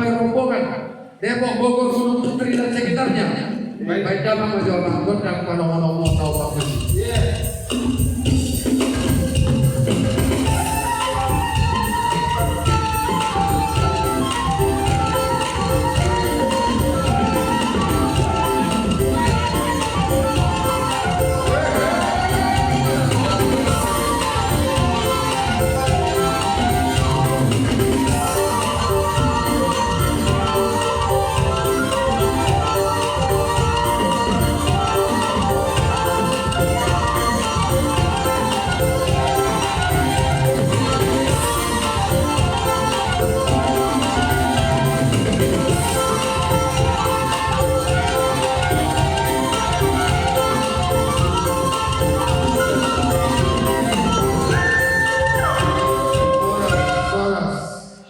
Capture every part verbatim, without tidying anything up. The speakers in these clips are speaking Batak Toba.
Rombongan Depok, Bogor, Gunung Putri dan sekitarnya. Baik. Baik, damang ma jo amang gondang panongon-nongon na opat.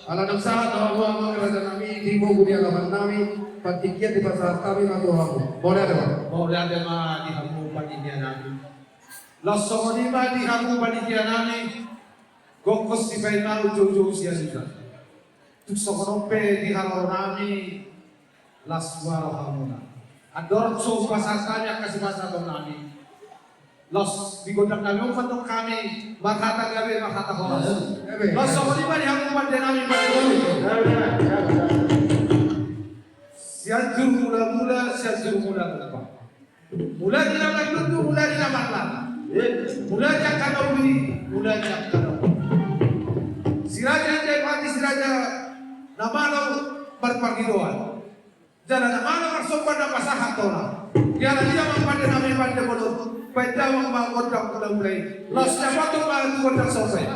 Ala naung sahat do hamu amang raja nami, di bogu ni alaman nami, partingkian dipasahat hami ma tu hamu. Mauliate ma. Mauliate ma di hamu panitia nami. Laos songon i ma di hamu panitia nami, gokhon sipaingaon, joujou sialusan. Tung songon on pe di haroro nami, las huarohamuna. Andorang so hupasahat hami angka sipasahaton nami, laos di gondang nami on mandok hami marhata gabe, marhata horas. Gabe. Laos songon i ma di hamu pande nami, pande nami. Sianjur Mula-mula, Sianjur Mula-mula. Mula ni na marnundu, mula ni na marlata. Mula ni angka na uli, mula ni angka na uli. Si raja ende mati, si raja na malo marpangidoan. Jala na malo marsomba na pasahat tona. Jala dia ma pande nami pande bolon. Baen damang ma gondang mula-mula i. Laos dapoton ma tu gondang somba i.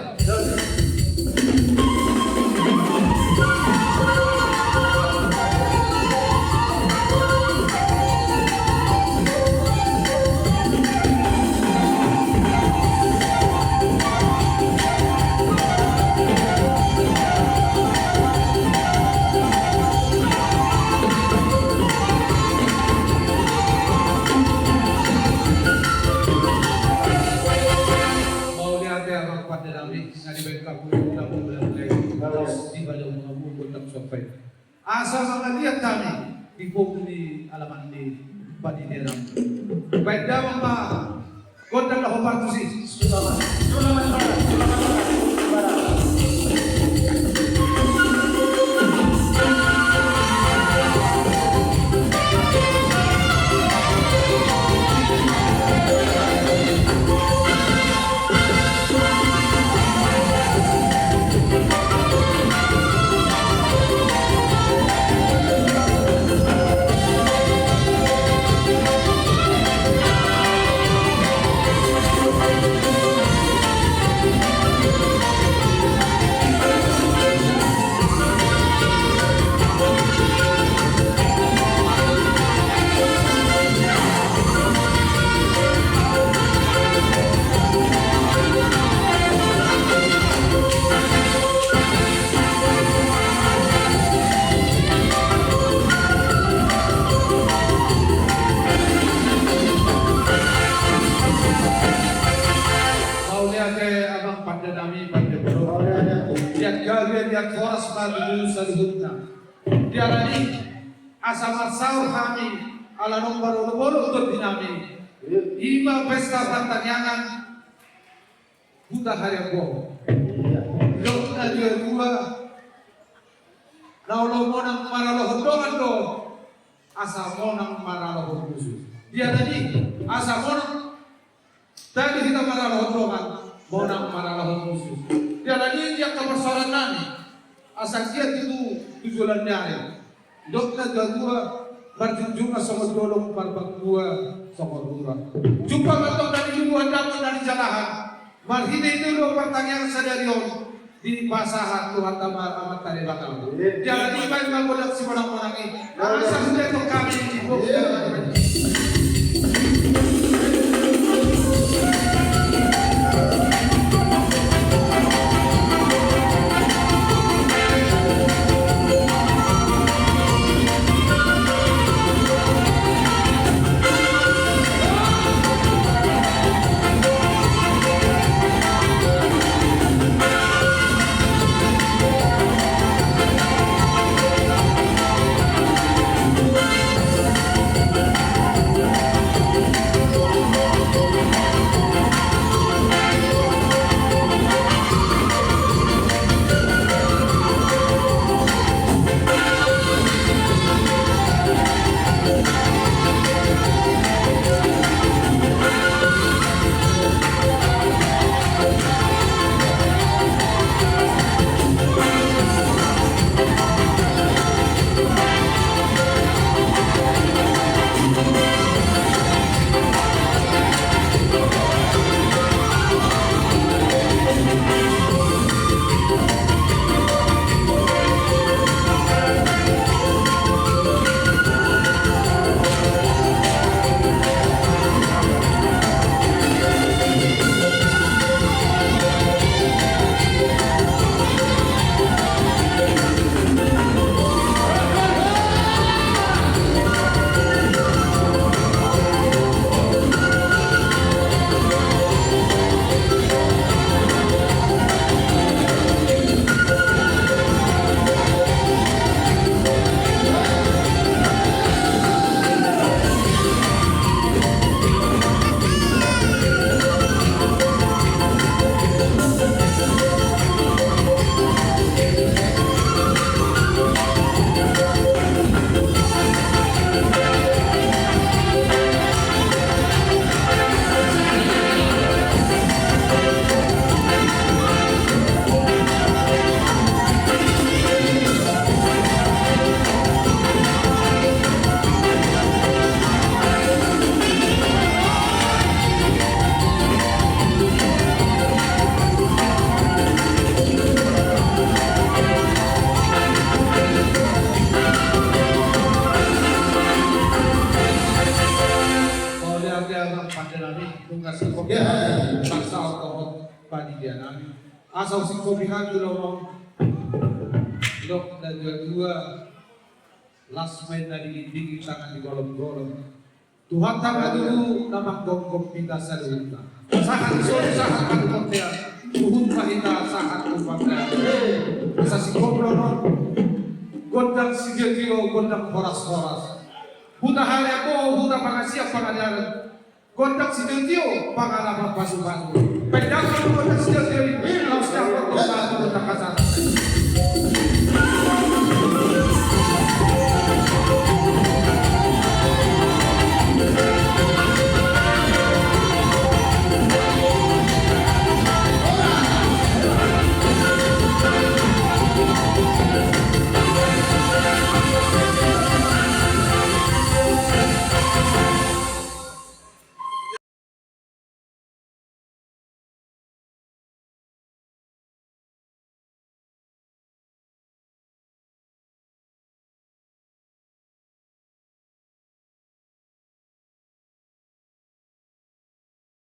Mauliate amang pande nami, na dibaen hamu gondang mula-mula i, laos dibaen hamu gondang somba i. Asa mangaliat hami di bogu ni alaman ni panitia nami. Baen damang ma gondang na hombar tusi. Sulaman, sulaman, sulaman. Mauliate amang pande nami, pande bolon. Mauliate. Liat gabe, liat horas ma tu saluhutna. Di ala ni i, asa marsaor hami ala nombar olo-olo tondi nami. I ma pesta partangiangan Huta Hariamboho. Didok na dua-dua, na olo monang maralohon dongan do, asa monang maralohon musu. Di ala ni i, asa monang tadi hita maralohon dongan, monang maralohon musu. Di ala ni i, di angka parsaoran nami, asa giat tutu tu joloan ni ari. Didok na dua-dua, marjungjung na songon dolok, marbangkua songon rura. Jumpa ma antong na niluluan, dapot na nijalahan. Marhite-hite do partangiangan sadari on dipasahat Tuhanta ma Amanta Debata. Di ala ni i, baen ma gondang simonang-monang i. Asa hujaha hami di bogu. Singkop, ya, paksa otohot panitia nami. Asa singkop ihan tu lomo. Dok na dua-dua. Las ma inna dingin-dingin tangan di golom-golom. Tuhanta ma tutu na manggomgom hita saluhutna. Sahat solu sahat tu bontean, huhut ma hita sahat tu bontean. Asa singkop lomo. Gondang sitio-tio, gondang horas-horas. Huta Halean Boho, huta pangasian pangadaran. Gondang sitio-tio, pangalaman pasu-pasu. Baen damang gondang sitio-tio i, laos dapot ma gondang hasahatan.